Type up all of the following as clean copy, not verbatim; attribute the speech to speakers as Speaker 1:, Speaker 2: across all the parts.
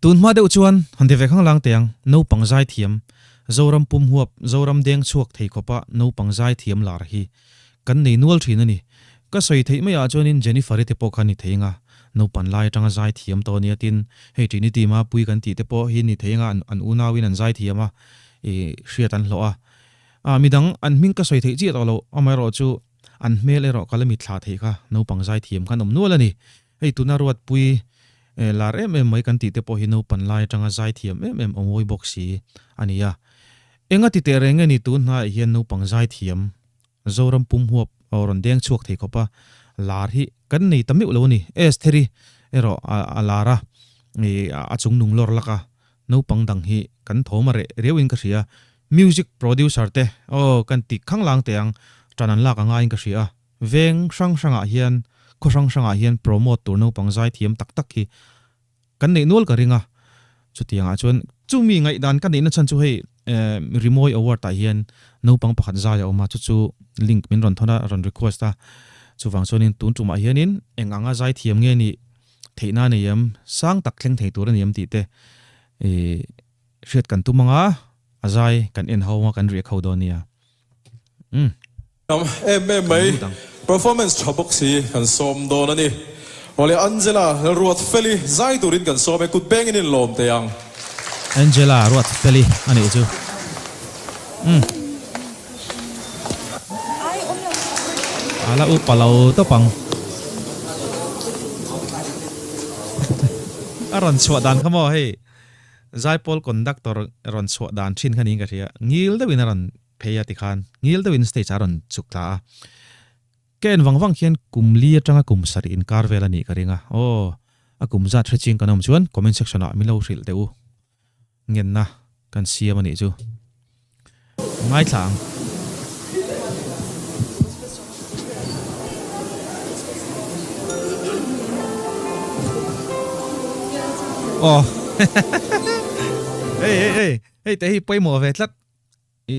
Speaker 1: Tun hma deuh chuan han ti ve khang lang teh ang, naupang zaithiam, Zoram pum huap, Zoram deng chhuak thei khawpa naupang zaithiam lar hi kan nei nual thin a ni. Ka sawi theih maiah chuanin Jennifer-i te pawh kha ni thei anga, naupan lai atanga zaithiam tawh ania tin, hei Trinity Mapui kan tih te pawh hi ni thei anga an unauin an zaithiam a, i hriat an hlawh a. Ah midang an hming ka sawi theih chiah tawh lo, amaherawhchu an hmel erawh ka la mitthla theih kha naupang zaithiam khan awm nual a ni. Hei tuna Ruatpui lar em em mai kan tih te pawh hi naupan lai atanga zaithiam em em awmawi bawk si a ni a. Enga ti teh reng nge ni tun hnaih hian naupang zaithiam Zoram pum huap a rawn deng chhuak thei khawp a, lar hi kan nei ta meuh lo a ni. Estheri erawh a lar a, a chung nung lawr lak a, naupang dang hi kan thawm a reh riauin ka hria. Music producer te aw kan ti khanglang teh ang, tan an lak a ngaiin ka hria a. Veng hrang hrangah hian, khaw hrang hrangah hian promote tur naupang zaithiam tak tak hi kan neih nual ka ring a. Chutiangah chuan chumi ngaihdan ka neihna chhan chu hei Rimawi Award ah hian naupang pakhat zai a awm a, chu chu link min rawn thawn a, rawn request a. Chuvang chuanin tun tumah hianin eng anga zaithiam nge nih theihna a nei em, sang tak thleng thei tur a ni em tih te hriat kan tum anga a zai kan en ho anga kan riak ho dawn nia. Umm.
Speaker 2: Tam em em mai. Performance tha bawk si kan sawm dawn a ni. Awle Angela Ruatfeli zai turin kan sawm e, kut bengin in lawm teh ang.
Speaker 1: Angela Ruatfeli a nih chu. Umm. A la upa lo tawp ang. A rawn chhuah dan kha maw hei. Zaipawl conductor rawn chhuah dan thin kha niin ka hria. Ngil deuhin a rawn phei a tikhan ngil deuhin stage ah a rawn chuk thla a. Ka en vang vang khian kum li atanga kum sarih inkar vel a nih ka ring a. Aw, a kum zat hre ching kan awm chuan comment section ah min lo hrilh teh u. Ngenna kan siam a nih chu. Ngaithla ang. Aw hei hei hei hei te hi pawimawh ve tlat i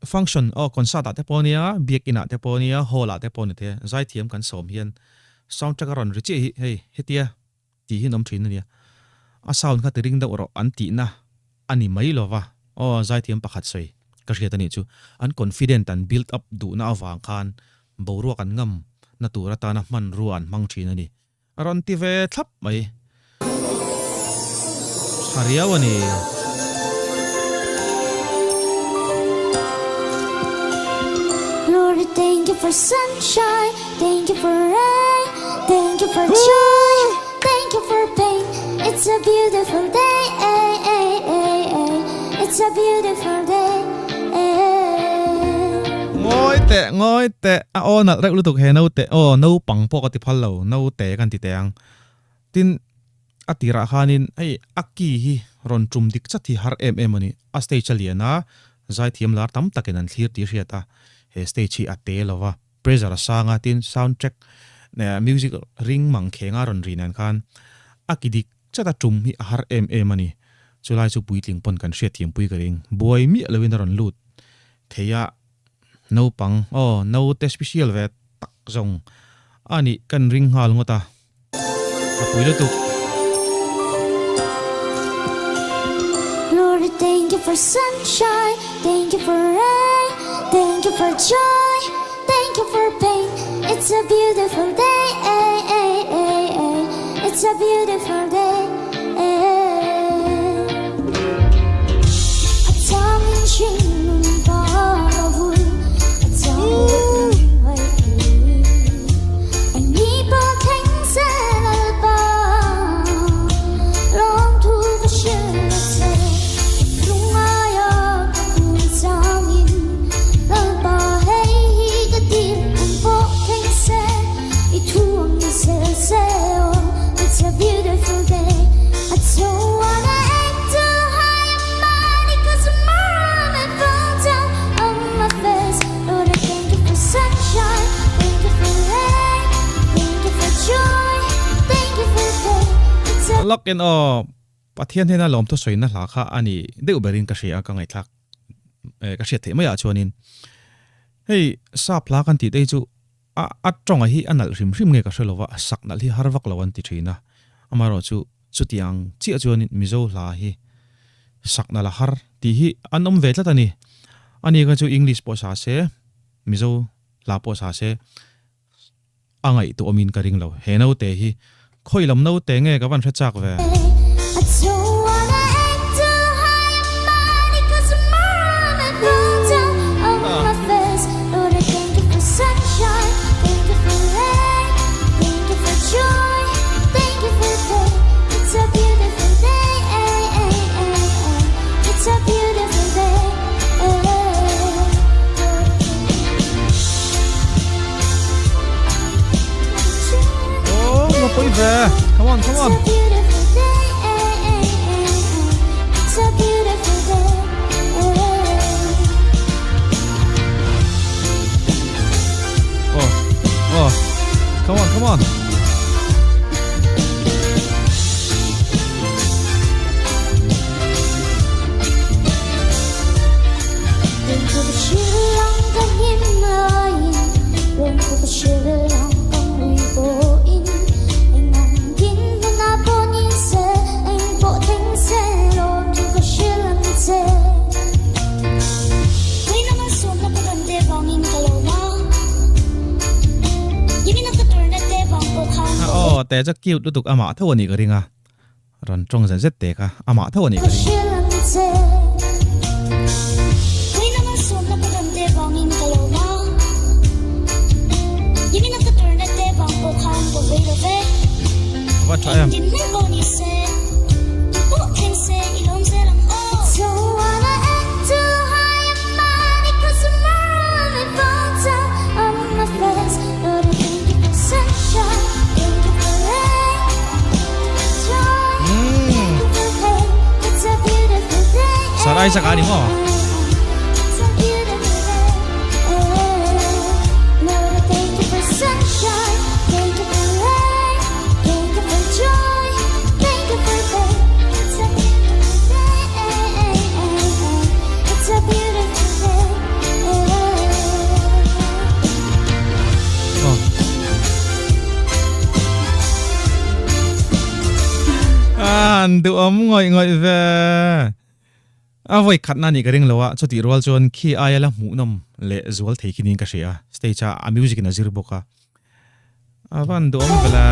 Speaker 1: function aw concert ah te pawh ania biakin ah te pawh ania hall ah te pawh ni thei a zaithiam kan sawm hian sound track a rawn ri chiah hi hei hetia tih hi an awm thin a nia. A sound kha ti ring deuh rawh an tihna a ni mai lo va, aw zaithiam pakhat sawi ka hriat a nih chu. An confident an build up duhna avang khan boruak an ngam na tur atana hmanrua an hmang thin a ni. A rawn ti ve thlap mai. Tha riau a ni.
Speaker 3: Lord, thank you for sunshine, thank you for rain, thank you for joy, thank you for pain. It's a beautiful day, ay, ay, ay, ay. It's a beautiful day, ay.
Speaker 1: Ngawi teh, ngawi teh, a aw nalh reuh lutuk he naute, aw naupang pawh ka ti phal lo, naute kan ti teh ang. Tin, a tirah khanin hei a key hi rawn tum dik chat hi har em em a ni. A stage a lian a, zaithiam lar tam takin an thlir tih hriat a, he stage hi a te lo va, pressure a sang a, tin sound track music ring mang kheng a rawn ri nen khan a ki dik chat a tum hi a har em em a ni. Chulai chu puitling pawn kan hriatthiam pui ka ring. Buai miah loin a rawn lut thei a, naupang aw naute special ve tak zawng a nih kan ring nghal ngawt a. A pui lutuk.
Speaker 3: Lord thank you for sunshine, thank you for rain, thank you for joy, thank you for pain, it's a beautiful day, ay, ay, ay, ay, it's a beautiful day, ay. A changin hringnun par a vul, a changin
Speaker 1: Lawk in aw Pathian hnena lawmthu sawina hla kha a ni deuh berin ka hria a ka ngaihthlak ka hriat theih maiah chuanin hei sap hla kan tih te hi chu a a tawnga hi a nalh hrim hrim nge ka hre lova sak nalh hi har vak lo an ti thin a amaherawhchu. Chutiang chiah chuanin Mizo hla hi sak nalh a har tih hi an awm ve tlat a ni. Ani kha chu English pawh sa se, Mizo hla pawh sa se a ngaihtuah awmin ka ring lo. He naute hi khawi lam naute nge ka van hre chak ve. Oh, va pawi ve. Come on, come on. Oh, oh. Come on, come on. Aw te chu cute lutuk amah tho a nih ka ring a. Rawn tawng zet zet te kha amah tho a nih ka ring. A va tha em. Sir Isaac a ni maw? An duhawm ngawih ngawih ve. A vawi khatna nih ka ring lo a, chutih rual chuan khi aia la hmuhnawm leh zual thei khi niin ka hria a, stage a a music in a zir bawk a. A van duhawm ve la.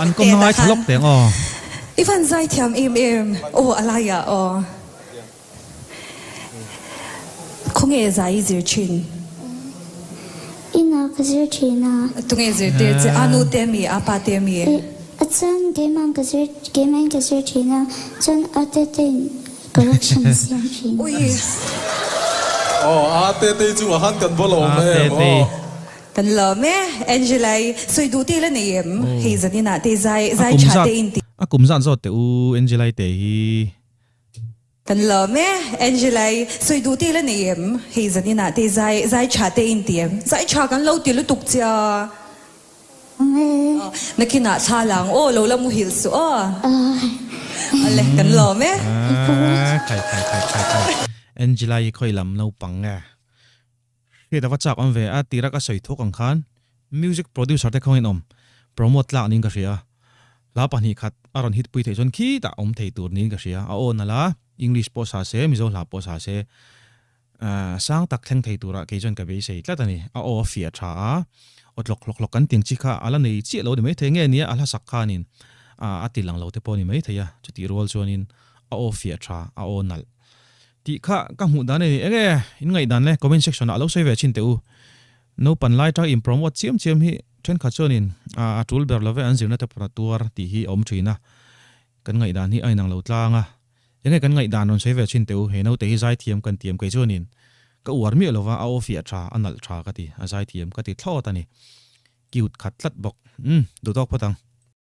Speaker 1: An kawm na ngai tha lawk teng aw.
Speaker 4: I van zai thiam em em aw a lai ah aw. Khawnge zai i zir thin?
Speaker 3: Inah ka zir thin a.
Speaker 4: Tunge zirtir che? A nu te mi? A pa te mi?
Speaker 3: A chuan keimah ka zir keimahin ka zir thin a, chuan a te te in correction a siam thin.
Speaker 4: Ui.
Speaker 2: Aw, a te te chungah khan kan va lawm em aw.
Speaker 4: Kan lawm e, Angela-i sawi duh te la nei em? Hei zaninah te zai zai tha te in ti.
Speaker 1: A kum zat zawt teh u Angela-i te hi.
Speaker 4: Kan lawm e, Angela-i sawi duh te la nei em? Hei zaninah te zai zai tha te in ti em? Zai tha kan lo ti lutuk chia. Nakinah thla lang aw, lo la muhil suh aw. Awle, kan lawm e.
Speaker 1: Khai khai khai khai khai. Angela-i khawi lam naupang nge? Hriat a va chak awm ve a, tira ka sawi thawk ang khan music producer te khawngin awm promote tlak niin ka hria a, hla 2 khat a rawn hit pui theih chuan khitah awm thei tur niin ka hria, a aw nalh a, English pawh sa se, Mizo hla pawh sa se, sang tak thleng thei turah kei chuan ka beisei tlat a ni, a aw a fiah tha a, aw tlawk hlawk hlawk kan tiang chi kha a la nei chiah lo ni maithei nge nia a hla sak khanin a ti lang lo te pawh a ni maithei a, chutih rual chuanin a aw fiah tha, a aw nalh. Tih kha ka hmuh dan a ni. Enge in ngaihdan le? Comment section ah lo sawi ve thin teh u. Naupan lai tang in promote chiam chiam hi thenkhat chuanin a tul ber love an zirna te pawh a tuar tih hi a awm thin a. Kan ngaihdan hi a inang lo tlang a. Enge kan ngaihdan rawn sawi ve thin teh u, he naute hi zaithiam kan tiam kei chuanin ka uar miah lova a aw fiah tha, a nalh tha ka ti, a zaithiam ka ti thlawt a ni. Cute khat tlat bawk. Umm, duhtawk phawt ang.